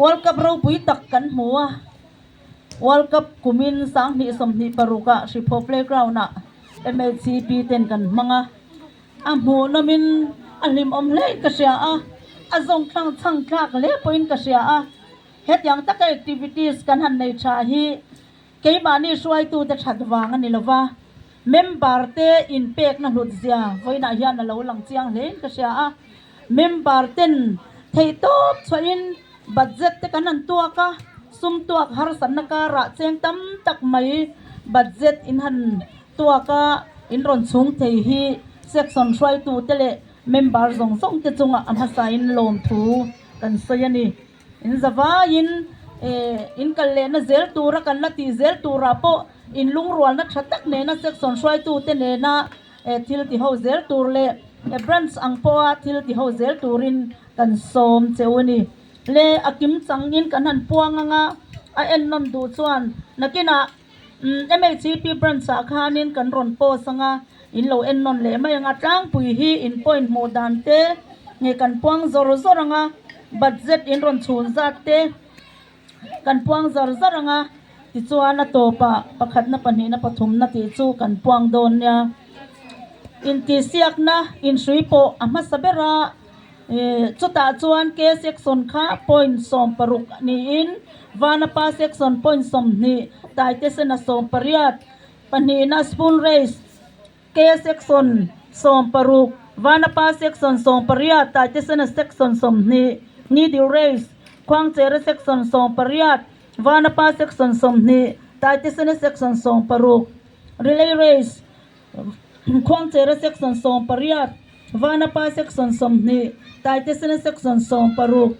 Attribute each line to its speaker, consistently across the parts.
Speaker 1: World Cup ropui tak kan hmu a, World Cup kumin 2026 ah Hriphaw Playground ah MHCP ten kan hmang a, a hmuhnawmin a hlimawm hlein ka hria a, a zawng thlang chhang thlak hle pawhin ka hria a, hetiang taka activities kan han nei tha hi Keimahni hruaitute that vang a ni lova, member te inpekna hlut zia vawiinah hian a lo lang chiang hlein ka hria a. Member ten theihtawp chhuahin budget te kan han tuak a, sum tuak harsatna karah cheng tam tak mai budget in han tuak a, in rawn chhung thei hi section hruaitute leh member zawng zawng te chungah a hmasain lawmthu kan sawi a ni. In zavaiin in kal lehna zel tura kan la tih zel turah pawh in lungrualna tha tak nena section hruaitute nena thil ti ho zel tur leh branch ang pawha thil ti ho zel turin kan sawm che u a ni. Le a kim changin kan han puang anga a ennawn duh chuan nakinah MHCP branch ah khanin kan rawn post anga in lo ennawn leh mai anga tlangpui hi in point hmuh dan te nge kan puang zawr zawr anga budget in rawn chhun zat te kan puang zar zar anga tichuan a tawpah pakhatna pahnihna pathumna tih chu kan puang dawn nia intihsiakna inhrui pawh a hmasa ber a. Chutah chuan K section kha point 60 niin Vanapa section point 20, Taitesena 18, pahnihna Spoon Race K section 60, Vanapa section 18, Taitesena section 20, Needle Race Khuangchera section 18, Vanapa section 20, Taitesena section 60, Relay Race Khuangchera section 18, Vanapa section 20, Taitesena section 16,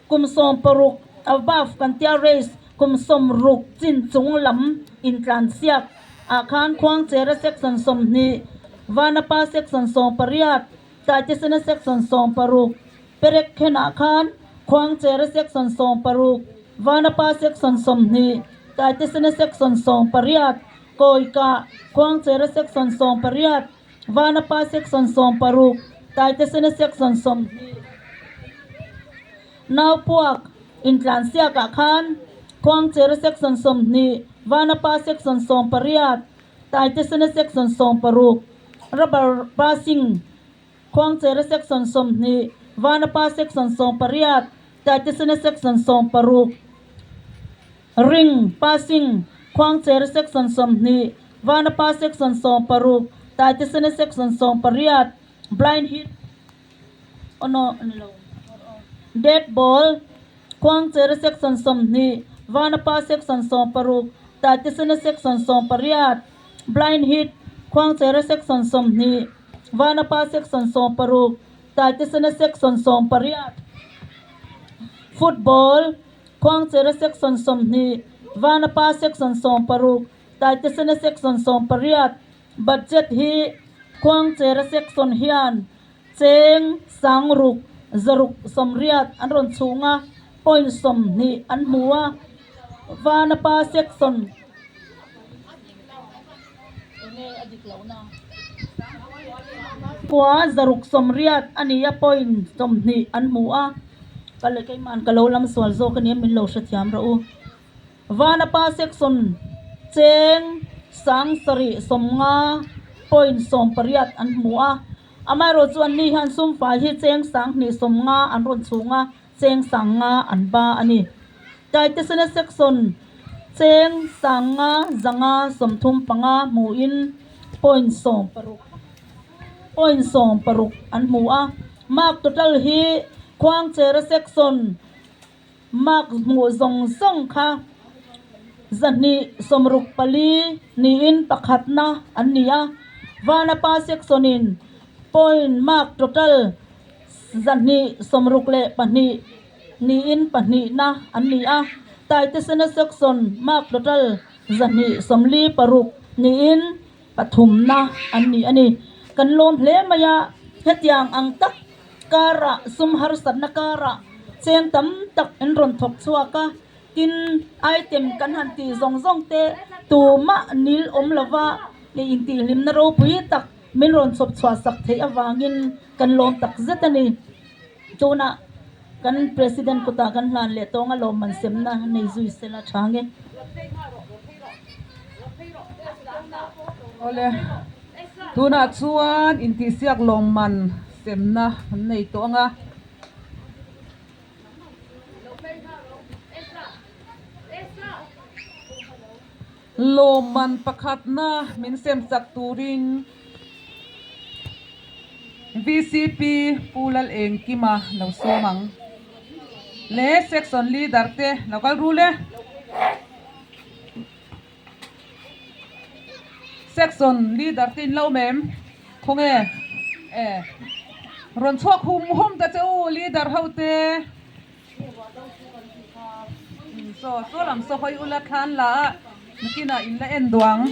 Speaker 1: kum 60 above kan tia race kum 60 chin chung lam intlansiak ah khan Khuangchera section 20, Vanapa section 18, Taitesena section 16, Perek khenah khan Khuangchera section 16, Vanapa section 20, Taitesena section 18, Kawikah, Khuangchera section 18, Vanapa section 16, Taitesena section 20. Naupuak intlansiakah khan Khuangchera section 20, Vanapa section 18, Taitesena section 16, Rubber passing Khuangchera section 20, Vanapa section 18, Taitesena section 16, Ring passing Khuangchera section 20, Vanapa section 16, Taitesena section 18, Blind hit aw no a ni lo Dead ball Khuangchera section 20, Vanapa section 16, Taitesena section 18, Blind hit Khuangchera section 20, Vanapa section 16, Taitesena section 18, Football Khuangchera section 20, Vanapa section 16, Taitesena section 18, Budget hi Khuangchera section hian cheng 600 680 an rawn chhung a, point 20 an hmu a, Vanapa section kua 680 a ni a, point 20 an hmu a, ka leh keimahn ka lo lam sual zawk a nia min lo hrethiam rawh u. Vanapa section cheng 750 point 18 an hmu a, amaherawh chuan ni hian sumfai hi cheng 250 an rawn chhung a, cheng 500 an ba a ni. Taitesena section cheng 500 535 hmuin point 16 point 16 an hmu a, mark total hi Khuangchera section Mark hmuh zawng zawng kha 264 niin pakhatna an ni a, Vanapa section-in point mark total 262 niin pahnihna an ni a, Taitesena section mark total 246 niin pathumna an ni a ni. Kan lawm hle mai a, hetiang ang tak Karah sum harsatna karah cheng tam tak in rawn thawk chhuak a, tin item kan han tih zawng zawng te tumah nil awm lova leh intihhlimna ropui tak min rawn chhawp chhuah sak theih avangin kan lawm tak zet a ni. Tunah kan President kutah kan hlan leh tawng a lawmman semna nei zui sela tha nge.
Speaker 2: Awle, tunah chuan intihsiak lawmman semna an nei tawh ang a. Lawmman pakhatna min sem chak turin vcp Pu Lalengkima lo sawm ang le Section Leader te lo kal rul e. Section Leader te in lo awm em? Khawnge e rawn chhuak hum hum ta che u Leader ho te. Saw saw lam saw hawi ula thlan la a nakinah in la en duang.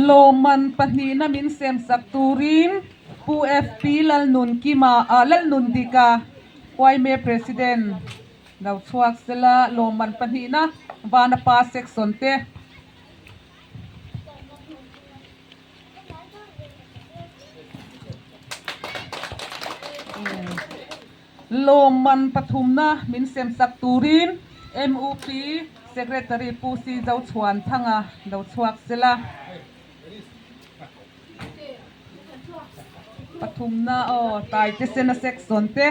Speaker 2: Lawmman pahnihna min sem sak turin Pu FP Lalnunkima ah Lalnundika Huaime President lo chhuak sela lawmman pahnihna Vanapa Section te. Lawmman pathumna min semsak turin MUP Secretary Pu Si Zochhuanthanga lo chhuak sela. Pathumna aw Taitesena section te.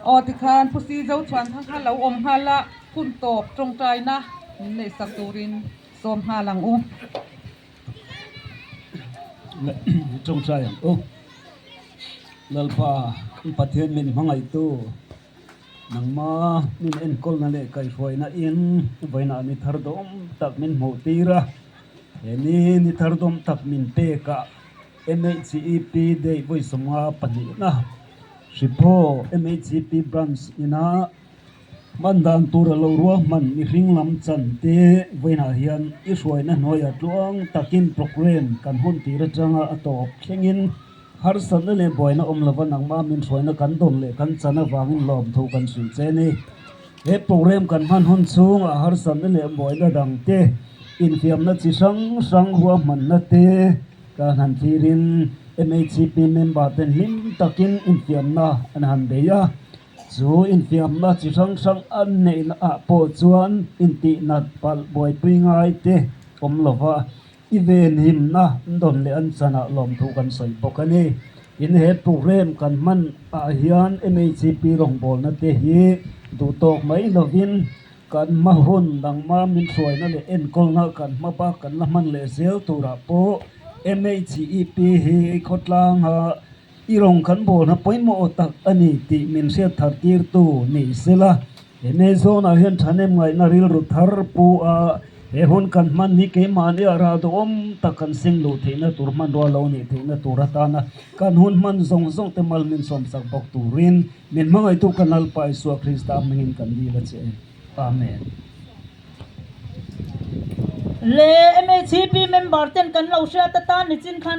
Speaker 2: Aw tikhan Pu Si Zo chuan kha kha lo awm nghal a, hun tawp tawngtaina min neih sak turin sawm nghal ang u.
Speaker 3: Tawngtai ang u. Lalpa kan Pathian min hmangaihtu nangma min enkawlna leh kaihhruaina in vawiinah ni thar dawm tak min hmuh tir a, he ni ni thar dawm tak min pek a. MHEP Day vawi 52na Hriphaw MHEP Branch ina hman dan tur a lo ruahman mihring lam chan te vawiinah hian i hruaina hnuaiah tluang takin programme kan hun tir atanga a tawp thlengin harsatna leh buaina awm lova nangmah min hruaina kan dawn leh kan chan avangin lawmthu kan hrilh che a ni. He programme kan hman hun chhungah harsatna leh buaina dang te, infiamna chi hrang hrang ruahmanna te kan han thlirin MHCP member ten hlim takin infiamna an han bei a. Chu infiamna chi hrang hrang an neihna ah pawh chuan intihnat palh buaipui ngai te awm lova I venhimna an dawn leh an chanah lawmthu kan sawi bawk a ni. Tin, he programme kan hman ah hian MHCP rawngbawlna te hi duh tawk mai lovin kan hma hun dangma min hruaina leh enkawlna kan hma bak kan la hman leh zel turah pawh MHCEP hi khawtlanga I rawng kan bawlna pawimawh tak a ni tih min hriat thar tirtu ni sela, he Amazon ah hian thahnem ngaihna rilru thar pu a, he hun kan hman hi keimahni a rah duhawm tak kan seng luh theihna tur hmanrua lo nih theihna tur atana kan hun hman zawng zawng te mal min sawmsak bawk turin min hmangaihtu kan Lalpa Isua Krista hmingin kan dil a che. Amen.
Speaker 1: Le MHP member ten kan lo hriat atan nichin khan.